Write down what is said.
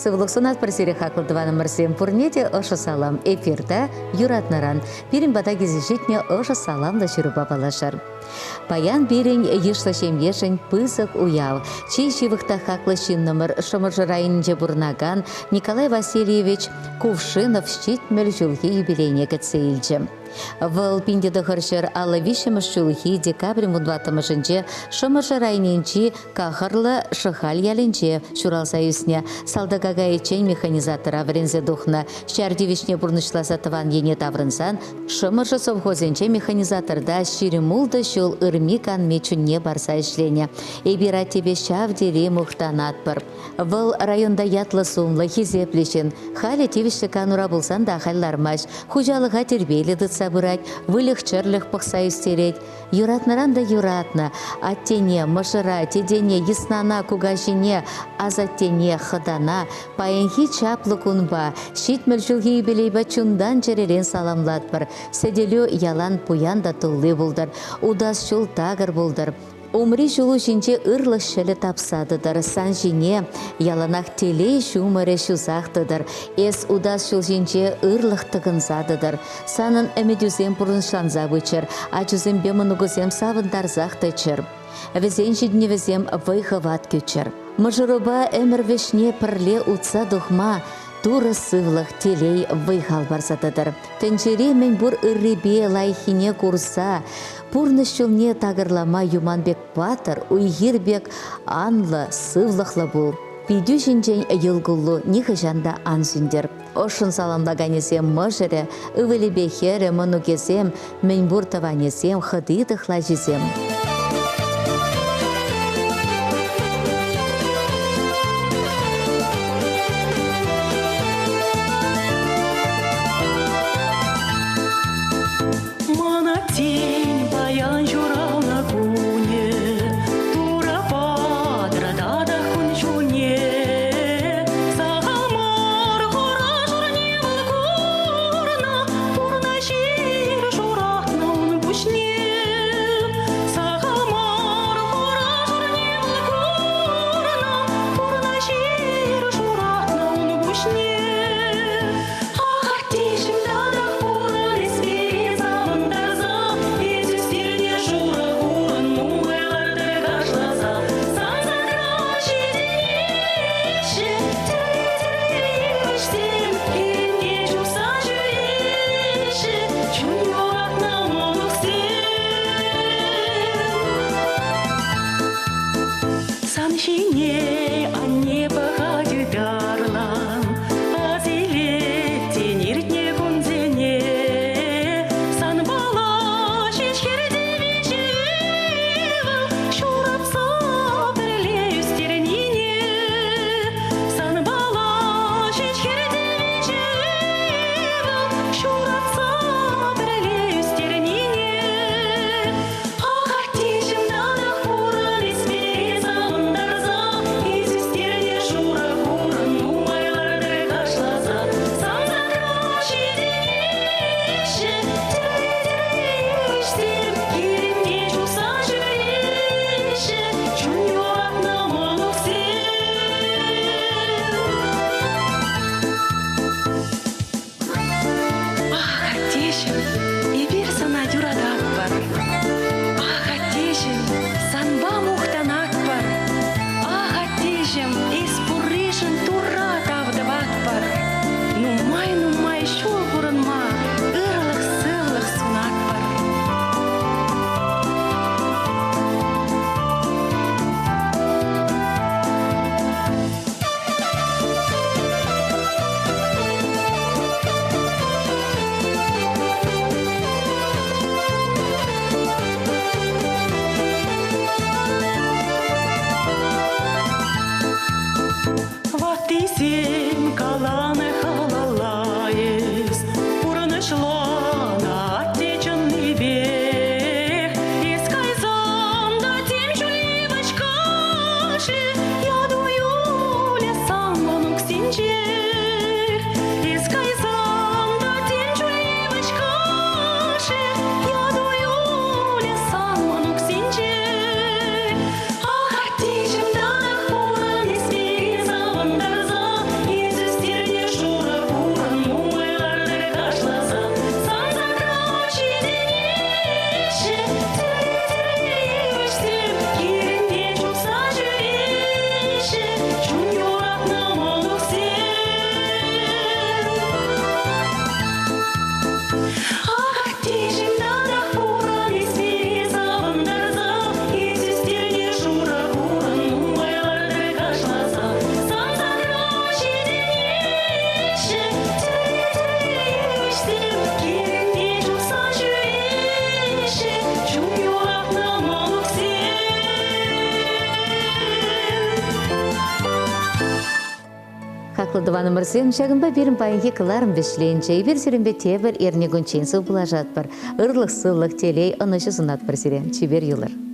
Сывлӑх сунатпӑр сире, хаклӑ тӑванӑмӑрсем. Пурне те ӑшӑ салам. Эфирта юратнӑран пирӗн пата килсе ҫитнӗ ӑшӑ саламлӑ ҫырупа паллашар. Паян пирӗн йышлӑ ҫемьешӗн пысӑк уяв. Чи ҫывӑх та хаклӑ ҫыннӑмӑр Шӑмӑршӑ районӗнче пурӑнакан Николай Васильевич Кувшинов 70 ҫулхи юбилейне кӗтсе илчӗ. Вӑл 1953 ҫулхи декабрӗн вунтӑваттӑмӗшӗнче Шӑмӑршӑ районӗнчи Кахӑрлӑ Шӑхаль ялӗнче ҫуралса ӳснӗ. Салтака кайиччен механизатора вӗренсе тухнӑ. Ҫар тивӗҫне пурнӑҫласа тӑван ене таврӑнсан Шӑмӑршӑ совхозӗнче механизаторта 26 ҫул ырми-канми чунне парса ӗҫленӗ. Эпир аттепе ҫав тери мухтанатпӑр. Вӑл районта ятлӑ-сумлӑ, хисеплӗ ҫын. Халӗ тивӗҫлӗ канура пулсан та ахаль лармасть. Хуҫалӑха тирпейлӗ тытса пырать, выльӑх-чӗрлӗх пӑхса ӳстерет. Юратнӑран та юратнӑ. Аттене, мӑшӑра, тетене, йыснана, кукаҫине, асаттене, хӑтана паянхи чаплӑ кунпа, 70 ҫулхи юбилейпа чунтан-чӗререн саламлатпӑр. Сӗтелӳ ялан пуян та тулли пултӑр, утас ҫул такӑр пултӑр. Умри ҫулу ҫинче ырлӑх ҫӑлӗ тапса тӑтӑр, сан ҫине яланах телей ҫумӑрӗ ҫусах тӑтӑр. Эс утас ҫул ҫинче ырлӑх тӑкӑнса тӑтӑр. Санӑн ӗмӗтӳсем пурнӑҫланса пыччӑр, ачусемпе мӑнукусем савӑнтарсах тӑччӑр. Вӗсен ҫитӗнӗвӗсем вӑй-хӑват кӳччӗр. Мӑшӑрупа ӗмӗр вӗҫне пӗрле утса тухма Турӑ сывлӑх, телей, вӑй-хал парса тӑтӑр. Тӗнчере мӗнпур ыррипе лайӑххине курса пурнӑҫ ҫулне такӑрлама юман пек паттӑр, уй-хир пек анлӑ, сывлӑхлӑ пул. Питӳ ҫинчен йӑл куллу нихӑҫан та ан сӳнтер. Ӑшшӑн саламлаканӗсем мӑшӑрӗ, ывӑлӗпе хӗрӗ, мӑнукӗсем, мӗнпур тӑванӗсем, хӑти-тӑхлачисем. Мана тин паян ҫуралнӑ кунӗ, Турӑ патӑр татах кун-ҫулне. Сахал мар хура-шурне вӑл курнӑ, Пурнӑҫ ир шуратнӑ ун пуҫне. Сахал мар хура-шурне вӑл курнӑ, Пурнӑҫ ир шуратнӑ ун пуҫне. Ахӑртнишӗн татах пурӑн эс пире савӑнтарса, Эс ӳстернӗ шурӑ хурӑн нумай лартӑр кашласа. Сан садра ҫитӗнеҫҫӗ тӗрлӗ-тӗрлӗ йывӑҫсем, килне чупса ҫӳреҫҫӗ чун юратнӑ мӑнуксем. Сан ҫине анне пӑхать ытарлан, Асилет тен иртнӗ кунсене. Санпала ҫеҫ хӗрте виҫӗ ывӑл ҫуратса пӗрле ӳстернине. Санпала ҫеҫ хӗрте виҫӗ ывӑл ҫуратса пӗрле ӳстернине. Ахӑртнишӗн татах пурӑн эс пире савӑнтарса, Эс ӳстернӗ шурӑ хурӑн нумай лартӑр кашласа. Сан садра ҫитӗнеҫҫӗ тӗрлӗ-тӗрлӗ йывӑҫсем, килӗнте чупса ҫӳреҫҫӗ чун юратнӑ мӑнуксем. Ах, аттеҫӗм, эпир сана юрататпӑр. Ах, аттеҫӗм, санпа мухтанатпӑр. Ах, аттеҫӗм, эс пурришӗн Турра тав тӑватпӑр. Нумай-нумай ҫул пурӑнма ырлӑх-сывлӑх сунатпӑр. Ваттисем каланӑ халалла эс, пурнӑҫланӑ атте чӑннипех. Эс кайсан та тем чуль йывӑҫ кашӗ, яту юлӗ сан мӑнуксенчех. Эс кайсан та тем чуль йывӑҫ кашӗ, яту юлӗ сан мӑнуксенчех. Ах, аттеҫӗм, татах пурӑн эс пире савӑнтарса. Хаклӑ тӑванӑмӑрсем, ҫакӑнпа пирӗн паянхи кӑларӑм вӗҫленчӗ. Эпир сирӗнпе тепӗр эрнекунччен сывпуллашатпӑр. Ырлӑх-сывлӑх, телей, ӑнӑҫу сунатпӑр сире. Чипер юлӑр.